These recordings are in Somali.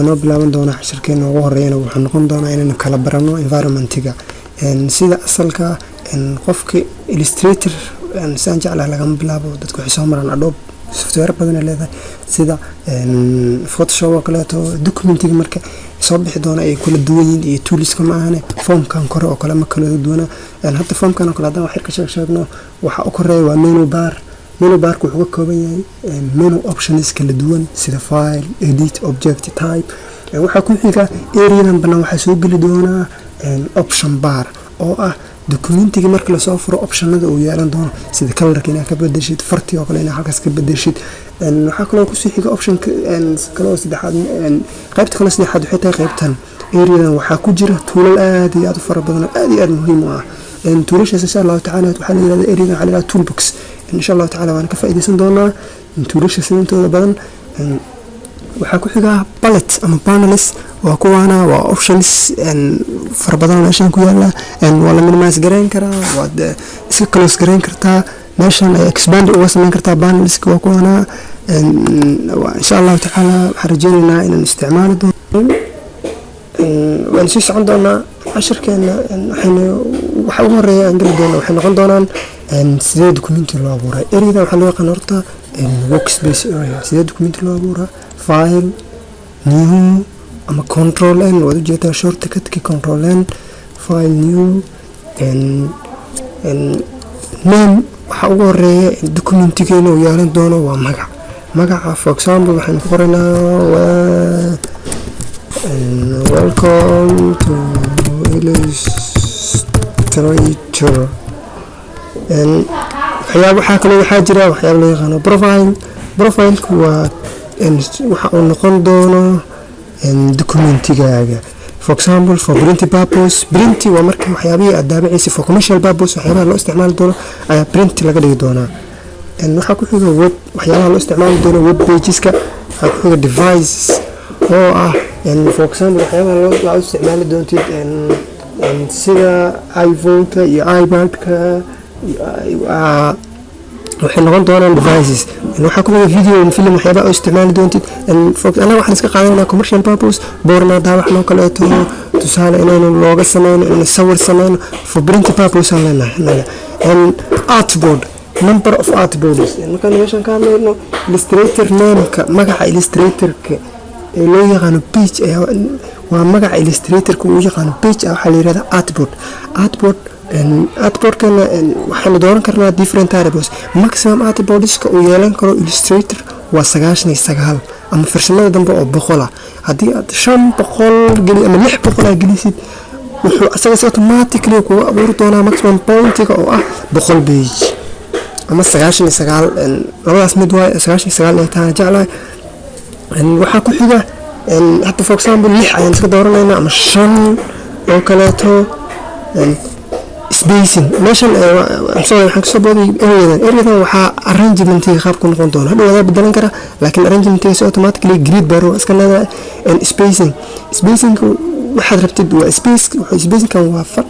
Noo bilaaban doonaa. Cashirkeena ugu horeeyana wuxuu noqon doonaa inaynu kala barano environmentiga sida asalka. Qofka Illustrator sidaan jeclahay lagama bilaabo. Dadku waxay soo maraan Adobe, software badan ay leedahay, sida Photoshop oo kaleeto. Documentiga marka soo bixi doona ay kula duwan yihiin iyo toolska ma ahane, formkan kore oo kale ma kala duwana. Hadda formkan oo kale haddaan wax yar ka sheeg sheegno, waxa u koreeya waa menu bar. Menu barka wuxuu ka kooban yahay menu options kala duwan, sida File, Edit, Object, Type. Waxaa ku xiga areadan banaan, waxaa soo geli doonaa option bar, oo ah documentiga marka lasoo furo optionada uu yeelan doono, sida colorka inaad ka bedeshid, farti oo kale inaad halkaas ka bedeshid. Waxaa kaloo kusii xiga option kaloo saddexaad. Qaybta kaloo saddexaad waxay tahay qaybtan areadan. Waxaa ku jira toolal aad iyo aad u fara badan oo aad iyo aad muhiim u ah. Toolashaas, insha Allahu tacaala, waxaa la yirahda areadan waxaa la yirahda toolbox. Insha Allahu tacaala waan ka faa'iidaysan doonaa toolasha intooda badan. Waxaa ku xiga palette ama panels. Waa kuwaana, waa options fara badan meeshan ku yaala. Waa la minimize gareyn karaa, waad iska close gareyn kartaa, meeshan ay expand uga sameyn kartaa. Panelska waa kuwaana. Insha Allahu tacaala waxaan rajeyneynaa inaan isticmaali doono. Waan sii socon doonaa cashirkeena. Waxaynu waxa ugu horeeya aan geli doona waxay noqon doonaan sidee documenti loo abuuraa. Areada waxaa loo yaqaan horta workspace area. Sidee documenti loo abuuraa? File, New ama Control N. Waad ujeedaa shortcutka Control N. File, New, Name. Waxa ugu horeeya documentigeena uu yeelan doono waa magac. Magaca, for example, waxaynu ku qoranaa "Welcome to Illustrator". Waxyaaba waxaa kaloo waxaa jira waxyaaba loo yaqaano profile. Profileka waa waxa uu noqon doono documentigaaga. For example, for printing purpose. Print waa marka waxyaabihii aad daabacaysa. For commercial purpose, waxyaabaha loo isticmaali doono ayaa print laga dhigi doonaa. Waxaa ku xiga web, waxyaabaha loo isticmaali doono web pageska. Waxaa ku xiga devices, oo ah, for example, waxyaabaha loo isticmaali doontid, sida iPhone-ka iyo iPad-ka, waxay noqon doonaan devices. Waxaa ku xiga video and film, waxyaabaha oo isticmaali doontid. Anaga waxaan iska qaadanayna commercial purpose, boorna daawaxnoo kaleeto, tusaale inaynu looga sameyno, inaynu sawir sameyno, for print purpose aan leenahay anaga. Artboard, number of artboards. Markaan meeshan ka hadlayno Illustrator nameka, magaca Illustratorka ee loo yaqaano page ayaa waa magaca Illustratorka uu yaqaano page. Waxaa la yirahdaa artboard. Artboard, artboardkana waxaynu dooran karnaa different artboards. Maximum artboardska uu yeelan karo Illustrator waa 99, ama versionada dambe oo 100 ah. Haddii aad 500 geli ama 600 aad gelisid, wuxuu asaga si automatically kugu abuuri doonaa maximum pointiga oo ah 100 page ama 99. Labadaas mid waay, 99 inay tahay jeclahay. Waxaa ku xiga hadda, for example, lix ayaan iska dooranaynaa ama shan oo kaleeto. Spacing meeshan, sorry, waxaan kasoo booday areadan. Areadan waxaa arrangementiga qaabku noqon doona, hadhow wadaa bedelan kara, laakiin arrangementiga si automatically grid bar iska leedahay. Spacing, spacing waxaad rabtid waa space. Spacingkan waa far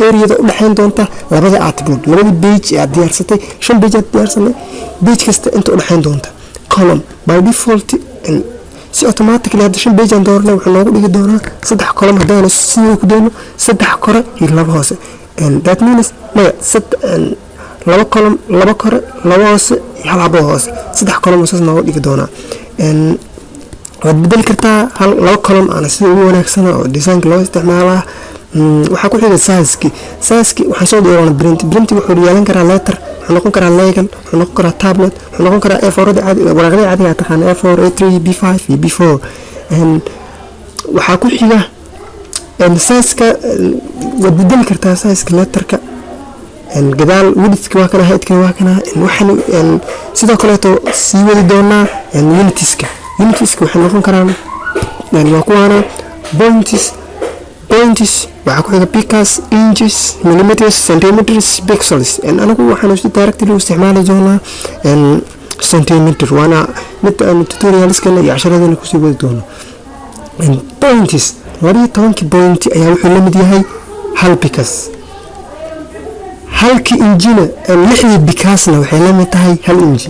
areada u dhexayn doonta labada artboard, labada page ee aad diyaarsatay. Shan page aad diyaarsanay, page kasta inta u dhexayn doonta. Column, by default, si automatically hadda shan page aan dooranay, wuxuu noogu dhigi doonaa saddex column. Haddaynu sidii ku dayno, saddex kore iyo laba hoose. That means, maya, laba column, laba kore, laba hoose iyo hal xabo hoose, saddex column saas nooga dhigi doonaa. Waad bedeli kartaa hal, laba column aana sida ugu wanaagsana oo designka loo isticmaalaa. Waxaa ku xiga sizeki. Sizeki waxaan soo dooranaa print. Print wuxuu yeelan karaa letter, wuxuu noqon karaa legal, wuxuu noqon karaa tablet, wuxuu noqon karaa A4 caadi, waraaqada caadiga aad taqaana, A4, A3, B5 iyo B4. Waxaa ku xiga sizeka. Waad bedeli kartaa sizeka letterka. Gadaal widthka waa kana, heightka waa kana. Waxaan sidoo kaleeto sii wadi doonaa unitiska. Unitiska waxay noqon karaan waa kuwaana. Points, points waxaa ku xiga picas, inches, millimeters, centimeters, pixels. Anagu waxaanu si directly u isticmaali doonaa centimeter, waana mid aanu tutorialskana iyo casharadana kusii wadi doono. Points, 12-kii point ayaa wuxuu la mid yahay hal picas. Halkii injina, lixdii picasna waxay la mid tahay hal inji.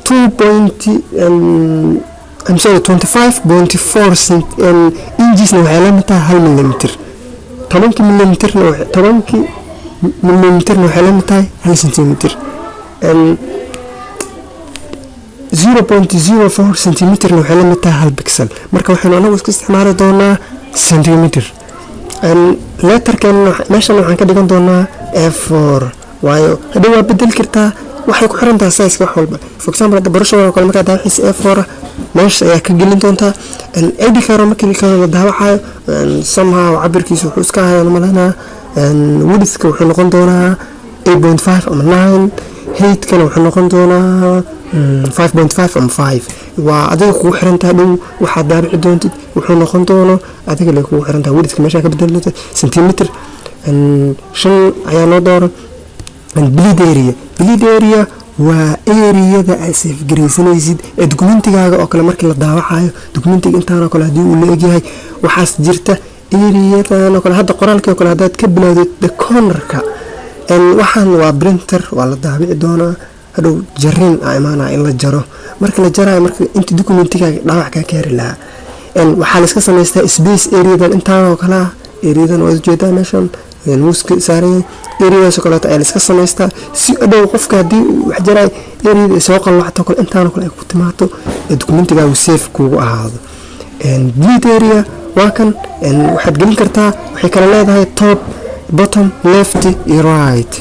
2 point I'm sorry, 25.4 inchesna waxay la mid tahay 1 millimeter. 10-kii millimeterna waxay la mid tahay 1 centimeter. 0.04 centimeterna waxay la mid tahay 1 pixel. Marka waxaynu anagu iska isticmaali doonaa centimeter. Letterkan meeshan waxaan ka dhigan doonaa A4, waayo hadhow waa bedeli kartaa, waxay ku xiran tahay sizeka wax walba. For example, hadda brochure oo kale markaa daawaciisa A4 meesha ayaa ka gelin doontaa. ID card markii kale la daawacayo, somehow cabirkiisa wuxuu iska hayaa malaynaa, widthka wuxuu noqon doonaa 8.5 ama 9, heightkana wuxuu noqon doonaa 5.5 ama 5. Waa adiga kugu xiran tahay dhow waxaad daabici doontid wuxuu noqon doono, adiga lay kugu xiran tahay. Widthka meeshaa ka bedeli doonta centimeter 5 ayaa noo dooran. Bleed area. Bleed area waa areada aad save garaysanaysid ee documentigaaga oo kale markii la daawacayo. Documentiga intaan oo kale haddii uu la egyahay, waxaas jirta areadan oo kale. Hadda qoraalkii oo kale haddaad ka bilowdid the cornerka, waxaan waa printer, waa la daabici doonaa. Hadhow jarin aa imaanaya in la jaro. Marka la jarayo, marka inta documentigaaga dhaawac kaa gaari lahaa, waxaa la iska samaystaa space areadan intaan oo kale ah. Areadan waad ujeedaa, meeshan muuska saaran yahay, areadaas oo kaleeto ayaa la iska samaystaa si hadhow qofka haddii uu wax jarayo areada ay soo qallacto kale, intaan oo kale ay ku timaato ee documentigaagu safe kuugu ahaado. Bleed area waa kan. Waxaad gelin kartaa, waxay kala leedahay top, bottom, left iyo right.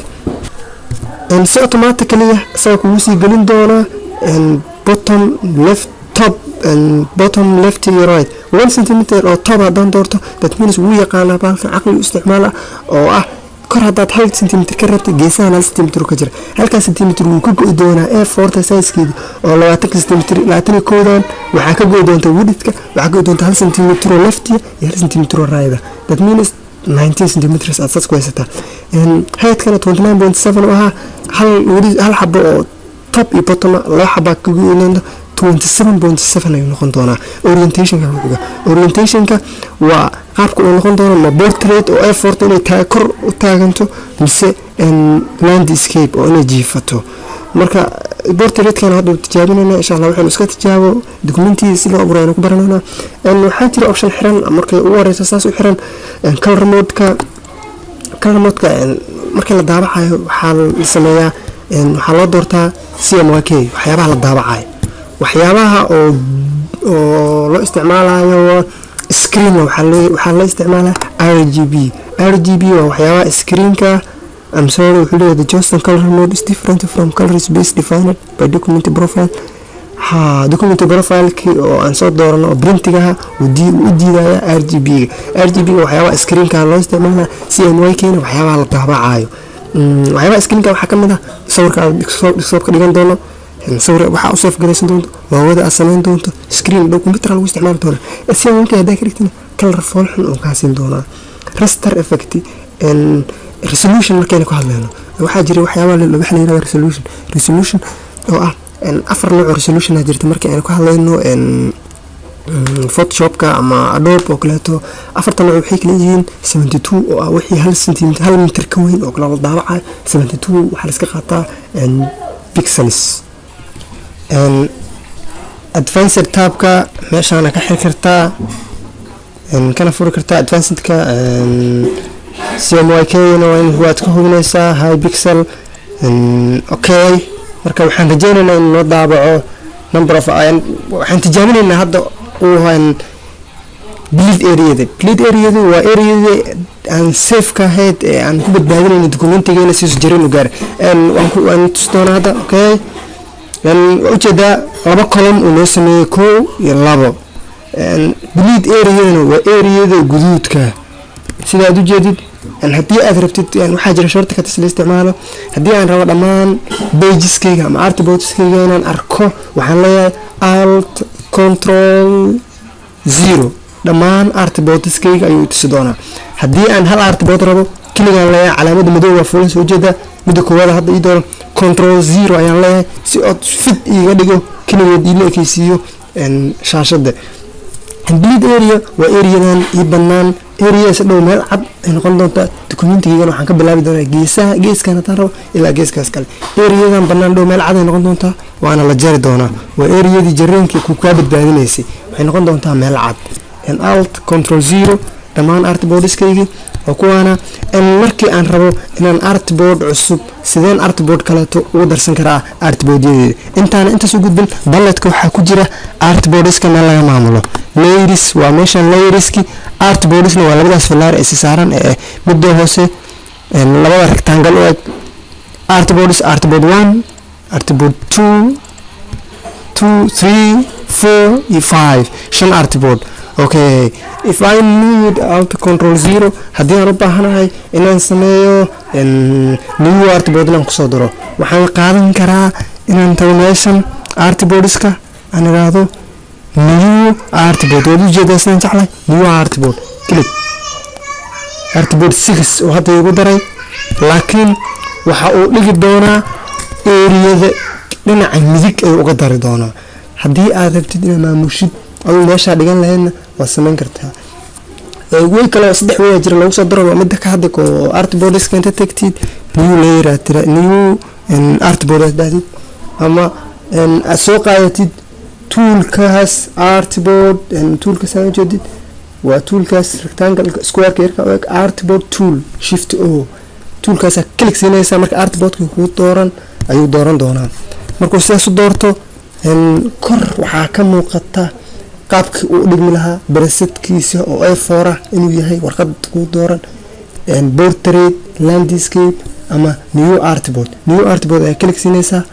Si automatically isaga kugu sii gelin doonaa bottom, left, top, bottom, left iyo right. 1 centimeter oo top haddaan doorto, that means wuu yaqaanaa baalkan, caqli u isticmaala oo ah kor haddaad 1 centimeter ka rabtay, geesahan 1 centimeter ka jira, halkaas centimeter wuu ka go'i doonaa A4-ta sizekeeda oo 20-ka centimeter, 21-dan waxaa ka go'i doonta widthka, waxaa ka go'i doonta 1 centimeter oo leftiya iyo 1 centimeter oo right. That means 19 centimeters aad saas ku haysataa. Heightkana 29.7 oo ahaa, hal weli hal xabo oo top iyo bottom, laba xabaa ka go'i doonta, 27.7 ayuu noqon doonaa. Orientationka ku xiga. Orientationka waa qaabka uu noqon doono, ma portrait oo A4-ta inay kor u taaganto mise landscape oo inay jiifato. Marka portraitkan hadda tijaabinayna, insha Allah. Waxaynu iska tijaabo documentii si loo abuuray aynu ku baranayna. Waxaa jira option xiran markay ugu horeyso, saas u xiran color modeka. Color modeka markii la daabacayo waxaa la sameeyaa, waxaa loo doortaa CMYK. Waxyaabaha la daabacayo, waxyaabaha oo loo isticmaalayo screen, waxaa loo isticmaalaa RGB. RGB waa waxyaabaha screenka. I'm sorry, wuxuu leeyahay the chosen color mode is different from color space defined by document profile. Ha, document profile-kii oo aan soo doorano oo printigaha u diidaya RGB. RGB waxyaabaha screenka loo isticmaalaa, CMYK-na waxyaabaha la daabacayo. Waxyaabaha screenka waxaa ka mid ah sawirka aad desktop ka dhigan doono, sawir waxaa u save garaysan doonto, logoda aad samayn doonto, screen dhow computer lagu isticmaali doona. CMYK haddaa ka dhigtina, color fool xun oo kaa siin doonaa, raster effect. Resolution markaynu ku hadlayno, waxaa jira waxyaaba waxa la yirahdo resolution. Resolution oo ah afar nooc oo resolution aa jirta markii aynu ka hadlayno Photoshopka ama Adobe oo kaleeto. Afarta nooc waxay kala yihiin 72 oo ah wixii 1 centimeter, 1 mitir ka weyn oo kale la daawacayo. 72 waxaa la iska qaataa pixels. Advanced tabka meeshaana ka xiri kartaa, kana furi kartaa advancedka. CMYK na waa in waad ka hubinaysaa high pixel. Okay, marka waxaan rajeynaynaa in noo daabaco number of, waxaan tijaabinaynaa hadda uu bleed areada. Bleed areada waa areada aan safe ka ahayd ee aan ku badbaadinayno documentigeena si jarin u gaar. Waan tusi doonaa hadda. Okay, waa ujeedaa laba column uu noo sameeyey, kow iyo labo. Bleed areadana waa areada guduudka, sida aad ujeedid. Haddii aad rabtid, waxaa jira shortcuts la isticmaalo. Haddii aan rabo dhammaan pageskayga ama artboardskayga inaan arko, waxaan leeyahay Alt Control 0, dhammaan artboardskayga ayuu tusi doonaa. Haddii aan hal artboard rabo, keligaan leeyahay calaamada madow waa fulan, soo jeeda midda koowaad hadda ii doono, Control 0 ayaan leeyahay si ood fit iiga dhigo, keligood iila ekeysiiyo shaashada. Bleed area waa areadan ii bannaan. Areas dhow meel cad ay noqon doontaa. Documentigeygana waxaan ka bilaabi doonaa geesaha, geeskan haddaan rabo ilaa geeskaas kale. Areadan bannaan dhow meel cad ay noqon doontaa, waana la jari doonaa. Waa areadii jareenkii ku kaa badbaadinaysay, waxay noqon doontaa meel cad. Alt Control zero, dhammaan artboardskaygii oo kuwaana. Markii aan rabo inaan artboard cusub, sideen artboard kaleeto ugu darsan karaa artboardyadeeda? Intaana intaas u gudbin, palettka waxaa ku jira artboardska meel laga maamulo. Layers waa meeshan layerski, artboardsna waa labadaas fallaar ee si saaran ee midda hoose, labada rectangle u eg. Artboards: artboard one, artboard two, two, three, four iyo five, shan artboard. Okay, if I need, Alt Control zero, haddii aan u baahanahay inaan sameeyo new artboard, inaan kusoo daro, waxaan qaadan karaa inaan tago meeshan artboardska, aan iraahdo new artboard. Waad ujeedaa sidaan jeclay. New artboard, click. Artboard six oo hadda igu daray, laakiin waxa uu dhigi doonaa areada dhinaca midig ayuu uga dari doonaa. Haddii aad rabtid inaad maamushid, aduu meeshaa dhigan lahaydna, waad samayn kartaa. Way kale, saddex way jira lagu soo daro. Waa midda ka hadda oo artboardska inta tagtid, new layer aad tira, new artboard aad dhahdid, ama aad soo qaadatid toolkaas artboard. Toolkaas aad ujeedid waa toolkaas rectangle squareka yarka u eg, artboard tool, Shift O. Toolkaasaa click siinaysa. Marka artboardka kuu dooran ayuu dooran doonaa. Markuu sidaas u doorto, kor waxaa ka muuqata qaabkii uu dhigmi lahaa, presetkiisa oo A4 ah inuu yahay warqad kuu dooran, portrait, landscape ama new artboard. New artboard ayaa click siinaysaa.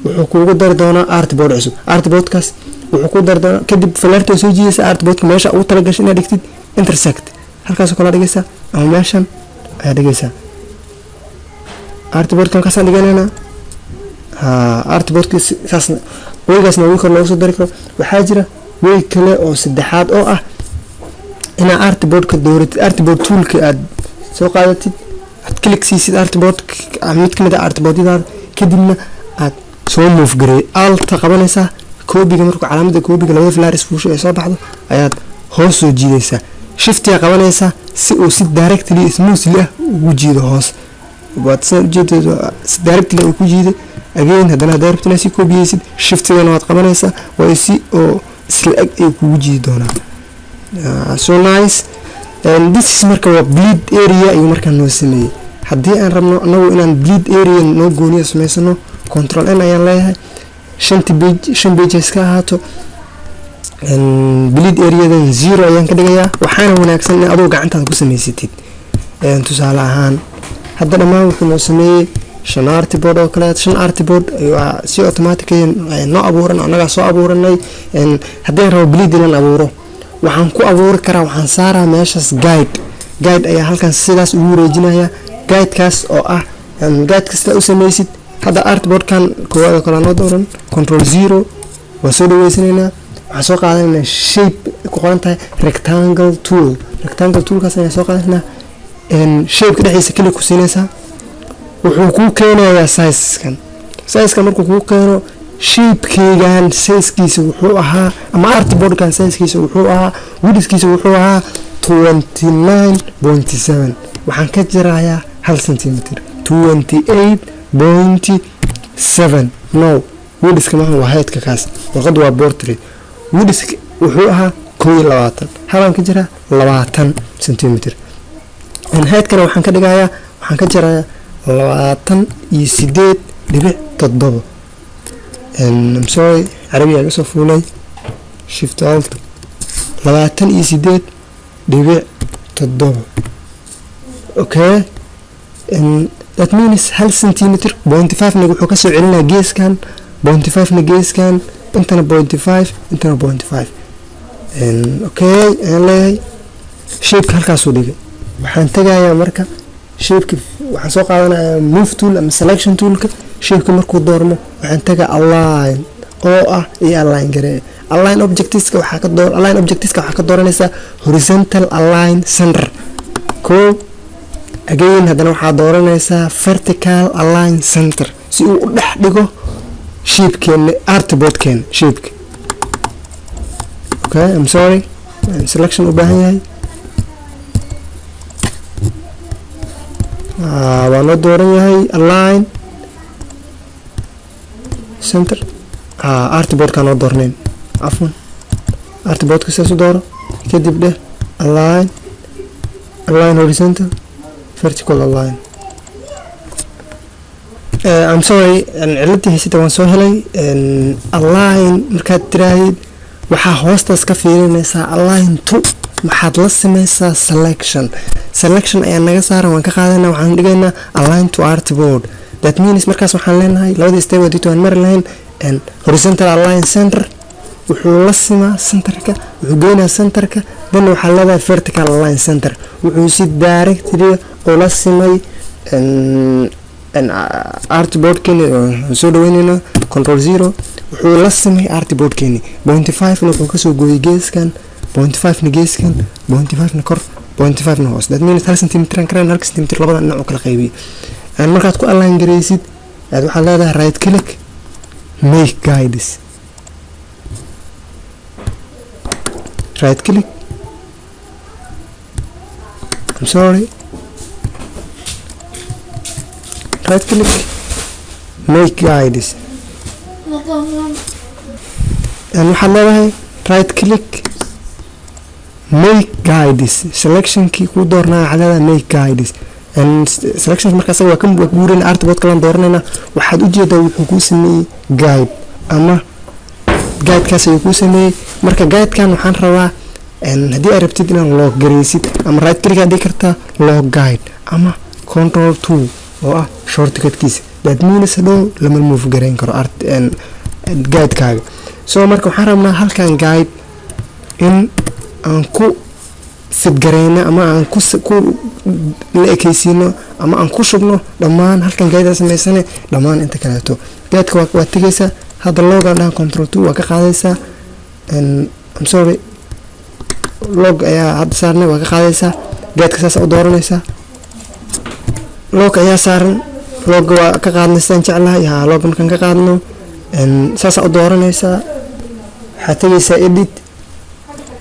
Wuxuu kuugu dari doonaa artboard cusub. Artboardkaas wuxuu ku dari doonaa, kadib falaarta soo jiidaysa artboardka meesha ugu talagashay inaad dhigtid, intersect halkaasoo kale dhigaysaa ama meeshan ayaa dhigaysaa. Artboardka halkaasaan dhiganaynaa. Ha, artboardka saasna weygaasna way kor loogu soo dari karo. Waxaa jira way kale oo saddexaad oo ah inaa artboardka dooratid, artboard toolka aad soo qaadatid, aad click siisid artboard mid kamid ah artboardyadaada, kadibna aad soo move gareey. Alta qabanaysaa, koobiga markuu calaamada koobiga labada flaris fuusho ay soo baxdo ayaad hoos soo jiidaysaa. Shiftiga qabanaysaa si uu si directly, smoothly ah ugu jiido hoos. Waad sidaa ujeedeed, si directly uu ku jiiday. Again, haddana haddaa rabto inaad si koobiyeysid, shiftigana waad qabanaysaa, waayo si oo isla eg ay kugu jiidi doonaa. So nice. And this is marka waa bleed area ayuu markaa noo sameeyey. Haddii aan rabno anagu inaan bleed area noo gooniya samaysano, Control N ayaan leeyahay. Shanta page, shan page iska ahaato. Bleed areadan zero ayaan ka dhigayaa. Waxaana wanaagsan in aduu gacantaada ku samaysatid. Tusaale ahaan, hadda dhammaan wuxuu noo sameeyey shan artboard oo kale. Shan artboard si automatic noo abuuran, annagaa soo abuuranay. Haddii aan rabo bleed inaan abuuro, waxaan ku abuuri karaa, waxaan saaraa meeshaas guide. Guide ayaa halkan sidaas ugu wareejinaya. Guidekaas oo ah guide kasta u sameysid. Hadda artboardkan koowaad oo kale noo dooran. Control zero, waa soo dhaweysanaynaa. Waxaan soo qaadanaynaa shape ku qoran tahay rectangle tool. Rectangle toolkaas ayaan soo qaadanaynaa. Shapeka dhexdiisa click ku siinaysaa, wuxuu kuu keenayaa sizekan. Sizekan markuu kuu keeno, shapekeygan sizekiisa wuxuu ahaa, ama artboardkan sizekiisa wuxuu ahaa, widthkiisa wuxuu ahaa 29.7. Waxaan ka jirayaa 1 centimeter, 28.7. No, widthka maaha, waa heightka kaas. Warqaddu waa portrait. Widthka wuxuu ahaa 21, halaan ka jiraa 20 centimeter. Heightkana waxaan ka dhigayaa, waxaan ka jirayaa 28.7. I'm sorry, carabiga iga soo fuulay. Shift Alt, 28.7. Okay, that means 1 centimeter point five na wuxuu kasoo celinaya geeskan, point five na geeskan, intana point five, intana point five. Okay ayaan leeyahay. Shapeka halkaasuu dhigay. Waxaan tegayaa marka shapeka, waxaan soo qaadanayaa move tool ama selection toolka. Shapeka markuu doormo, waxaan tagaa align oo ah iyo align garee. Align objectiska waxaa ka door, align objectiska waxaa ka dooranaysaa horizontal align center ko. Again, haddana waxaa dooranaysaa vertical align center si uu u dhex dhigo shapekeena, artboardkeena shapeka. Okay, I'm sorry. Selection u baahan yahay. Waa noo dooran yahay. Align center. Artboardkaa noo doornayn, cafwan. Artboardka sidaas u dooro, kadib dheh align, align horizontal, vertical align. I'm sorry, ciladii haysata waan soo helay. Align markaad tiraahdid, waxaa hoostaas ka fiirinaysaa align to. Waxaad la sameysaa selection. Selection ayaa naga saaran, waan ka qaadanaa. Waxaan dhigaynaa align to artboard. That means markaas waxaan leenahay labadii step dito aan mari lahayn. Horizontal align center wuxuu la simaa centerka, wuxuu geynaa centerka. Then waxaa leedahay vertical align center, wuxuu si directly ula simay artboardkeeni. Waxaan soo dhaweyneynaa control zero. Wuxuu la simay artboardkeeni. 0.5 na wuxuu kasoo gooyey geeskan, 0.5 na geeskan, 0.5 na kor, 0.5 na hoos. That means 1 centimeter aan kareen, 1 centimeter labada dhinac u kala qaybiyey. Markaad ku align gareysid, aad waxaad leedahay right click, make guides, right click, I'm sorry, right click, make guides. Waxaad leedahay right click, make guides. Selectionkii kuu doornaa waxaad leedahay make guides selections. Marka asaga waa ka guurayna, artboard kalaan dooranayna. Waxaad ujeedaa wuxuu kuu sameeyey guide, ama guidekaas ayuu kuu sameeyey. Marka guidekan waxaan rabaa, haddii aad rabtid inaad lock gareysid, ama right click aad dhigi kartaa, lock guide, ama control two oo ah shortcutkiisa. That means hadhow lama move gareyn karo art guidekaaga. So marka waxaan rabnaa halkan guide in aan ku fit gareyno, ama aan ku la ekeysiino, ama aan ku shubno dhammaan halkan guide samaysane, dhammaan inta kaleeto. Guideka waa tegeysaa. Hadda lock-gaan dhahan, control two waa ka qaadaysaa. I'm sorry, lock ayaa hadda saarnay, waa ka qaadaysaa. Guideka saas u dooranaysaa. Lock ayaa saaran, lock-ga waa ka qaadnay sidaan jeclahay. Ha, lock-ga markaan ka qaadno, saasaa u dooranaysaa. Waxaad tegaysaa edit,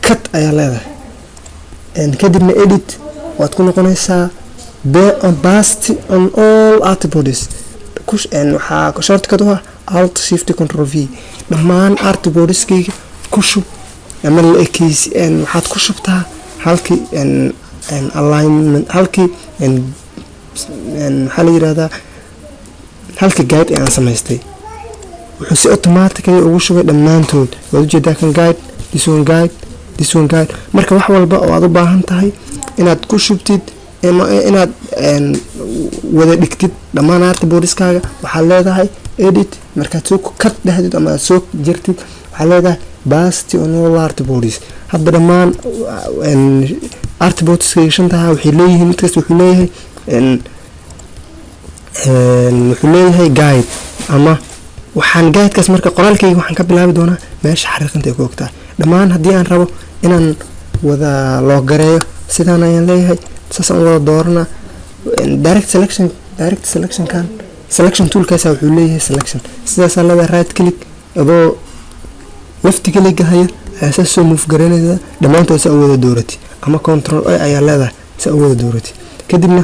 cut ayaa leedahay. Kadibna edit waad ku noqonaysaa, paste on all artboards. Waxaa shortcut u ah alt shift control v. Dhammaan artboardskayga ku shub, ama la ekeysi. Waxaad ku shubtaa halkii alignment, halkii, maxaa la yirahdaa, halkii guide ee aan samaystay. Wuxuu si automatically ugu shubay dhammaantood. Waad ujeedaa, kan guide, this one guide, this one guide. Marka wax walba oo aad u baahan tahay inaad ku shubtid ama inaad wada dhigtid dhammaan artboardskaaga, waxaad leedahay edit. Markaad soo cut dhahdid ama aad soo jirtid, waxaad leedahay paste on all artboards. Hadda dhammaan artboardskayga shantaha waxay leeyihiin, mid kasta wuxuu leeyahay guide. Ama waxaan guidekaas, marka qoraalkayga waxaan ka bilaabi doonaa meesha xariiqinta ay ku ogtahay dhammaan. Haddii aan rabo inaan wada lock gareeyo, sidaan ayaan leeyahay, saasaan u wada dooranaa. Direct selection, direct selectionkan, selection toolkaasa wuxuu leeyahay selection. Sidaasaa leedahay right click, adoo left click haya ayaa saas soo move garanaysa dhammaantood, saa u wada dooratay. Ama control a ayaa leedahay, saa u wada dooratay. Kadibna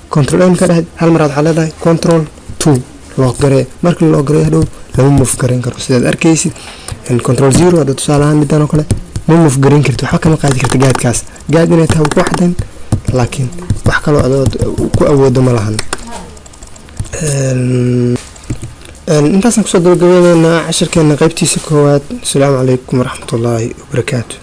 control a markaa dhahid, hal maraad waxaa leedahay control two, lock garee. Markii lock gareeyo, hadhow lama move gareyn karo, sidaad arkaysid. Control zero hadda tusaale ahaan midaan oo kale ma move gareyn karti, waxba kama qaadi karta. Guidekaas guide inay tahay ku xadan, laakiin wax kaloo adood ku awoodo ma lahan. Intaasaan kusoo gabagabeyneynaa cashirkeena qeybtiisa koowaad. Asalaamu calaykum waraxmatullaahi wabarakaatu.